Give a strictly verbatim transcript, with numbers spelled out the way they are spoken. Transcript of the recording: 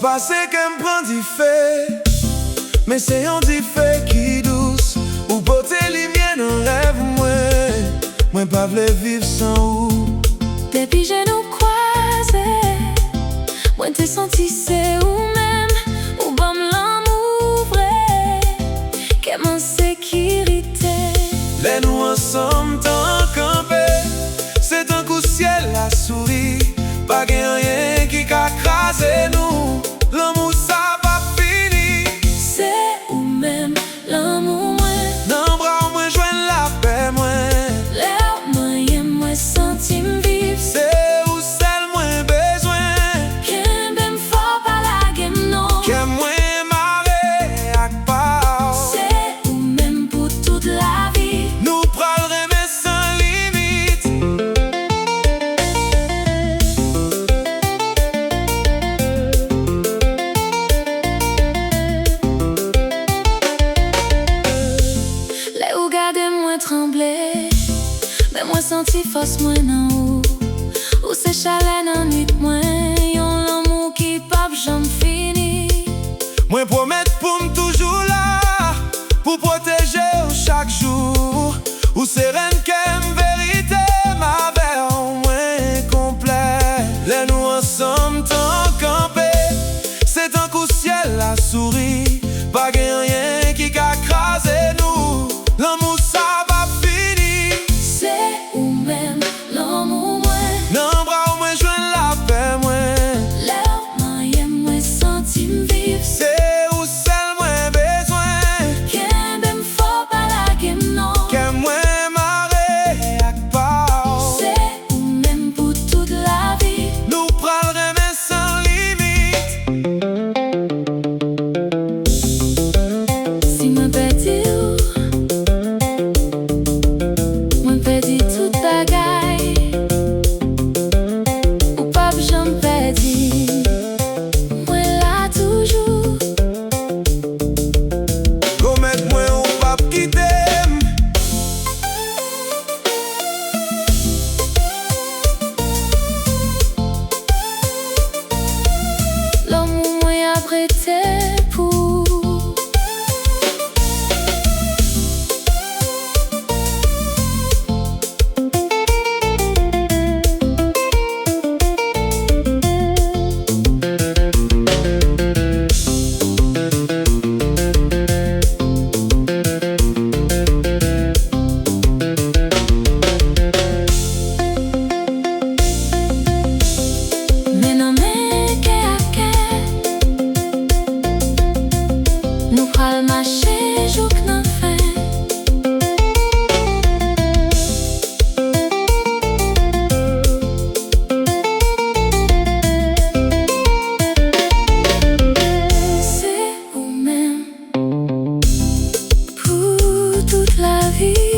Pase kè m pran dife, men se yon dife ki dous. Ou pote limyè nan rèv mwen, mwen pa vle viv san ou. Depi je nou kwaze, mwen te santi se ou menm, ou ban m lanmou vre, kè m an sekirite. Lè nou ansanm, tan kanpe, se tankou syèl la souri, pa gen anyen ki ka kraze nou. Lanmou sa p ap fini. Se ou menm, lanmou mwen. Nan bra w mwen jwenn lapè mwen. Lè w manyen m, mwen santi m viv. Se ou sèl mwen bezwen. Kenbe m fò, pa lage m non. Kè mwen mare ak pa w. Se ou menm pou tout lavi. Nou pral renmen san limit. Lè ou gade m, mwen tranble, men mwen santi fòs mwen nan ou. Ou se chalè nan nwit mwen, yon lanmou ki p ap janm fini. Mwen pwomèt pou m toujou la, pou pwoteje w chak jou. Ou se rèn kè m, verite m, avè w mwen konplè. Lè nou ansanm, tan kanpe, se tankou syèl la souri. Pa gen anyen ki ka kraze nou. Lanmou sa p ap fini. Se ou menm, lanmou mwen. Nan bra w mwen jwenn lapè mwen. Lè w manyen m, mwen santi m viv. Se ou sèl mwen bezwen. Kenbe m fò, pa lage m non. Kè mwen mare ak pa w. Se ou menm pou tout lavi. Nou pral renmen san limit. Si mwen pèdi w, mwen pèdi tout bagay. Ou p ap janm pèdi m, mwen la toujou. Pwomèt mwen ou p ap kite m. Lanmou mwen ap rete pou ou. Men nan men, kè ak kè, nou pral mache jouk nan fen. Se ou menm pou tout lavi.